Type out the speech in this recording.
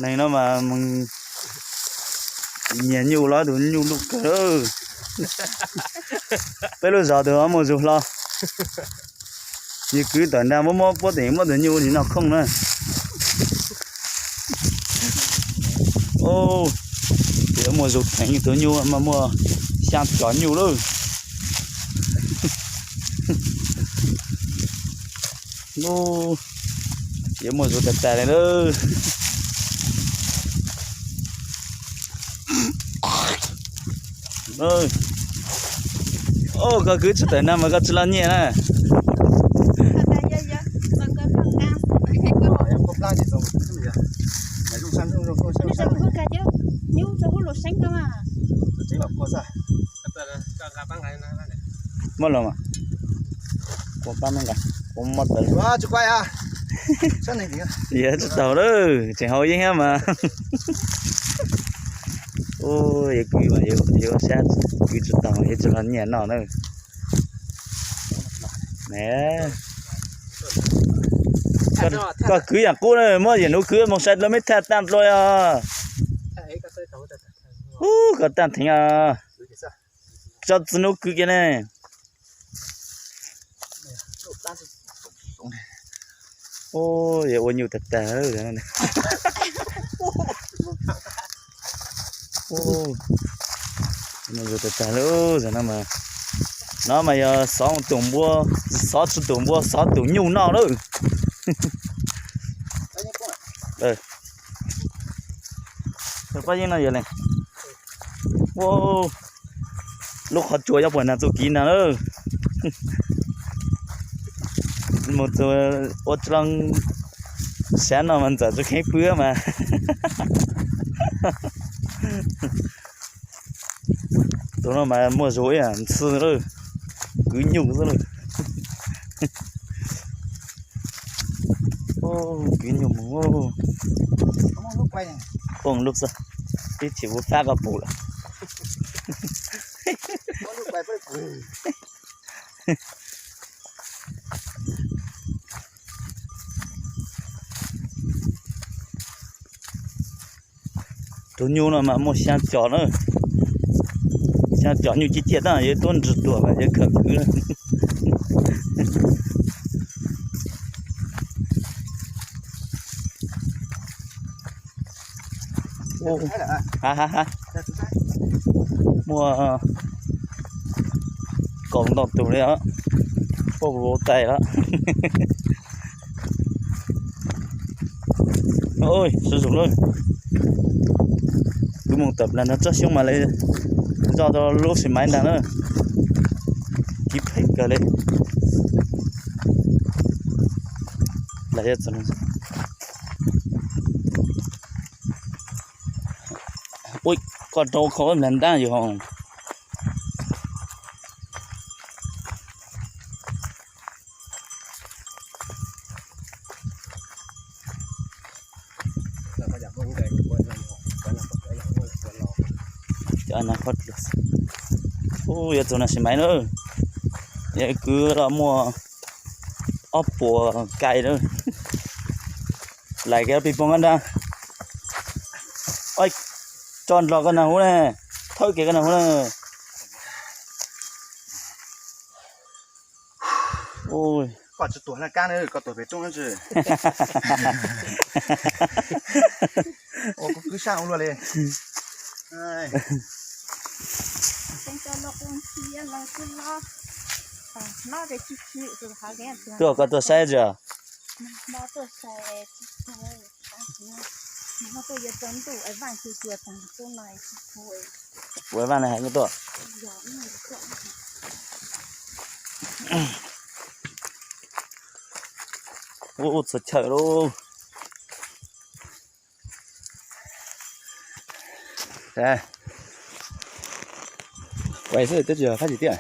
Neeg no mas nyiam nyuj los tus nyuj luj kawg. Peb lub zos tus muaj zug hlo. Yus kwv tawm nrag muab muab puab teem muab tus nyuj nim no khooj na. Ces muaj zug theev tus nyuj mas muaj xyaa cov nyuj lawm. Yuav muaj zug tag tag li lawm. Koj kwv tsis tawm nag mas koj tsis los nyiaj na. Muab los mas, kuv pab me nqa, kuv muab tawm. Yog tsis tau lawm, tseem haus yeeb thiab mas. Yog kwv mas yus ua sab kwv tsis tau yus tsis los nyiaj noj na. Koj kwv yaam qub na, muab yam nuav kwv moog sai dlua meb thaj taaj dlua os. Ub, koj taaj theev os. Tso txiv nuav kwv kiag ne. Ub, yog ua nyuj tag tag. Ub, tag tag lawm. No mas yog xov tus npua, xov tsis tus npua, xov tus nyuj noj lawm. Paj yeeb no yog le. Ua, lub qhov tsua yuav puas nag txuj kev nag lawm. Mus ua tsi loo sab no mas ntxawm tsis kheev pw mas. Tus no mas muaj zug ib yam ntxhw lawm, kwv nyuj xwb lawm. Kwv nyuj mus, poob lub xwb, ib chim kuv fab koj pum lawm. Tus nyuj no mas muaj xyaa cov na, xyaa cov nyuj ciaj ciaj tab yuav tuab ntswg tuam mas yuav khaws kwv. Muaj kaum ntau tus li os, puab vau tais lawm. Sawv zoo na, kuv mus tawm plaws nrag tsob xyoob mas li zoj tau lub xis maiv ntag na, kib phem kawg li. Ua koj rau khau nplaig ntab yus ho. Ub, yuav txug nag xis maiv na, yog kwv los muaj ob puas kais na. Lais kiag pis poog koj nrag, tso nrog koj nag hub na, thawb kiag koj nag hub na. Koj tsis tuag na kab na, koj tuag pem roob na tsis. Ua kuv kwv sab ua luaj li. Tuaj koj tuaj saib tsis. Ua vaj na hais tuaj. Ub, txhua chaw lauj. Ua xwb twb tsis fab tsis tiaj.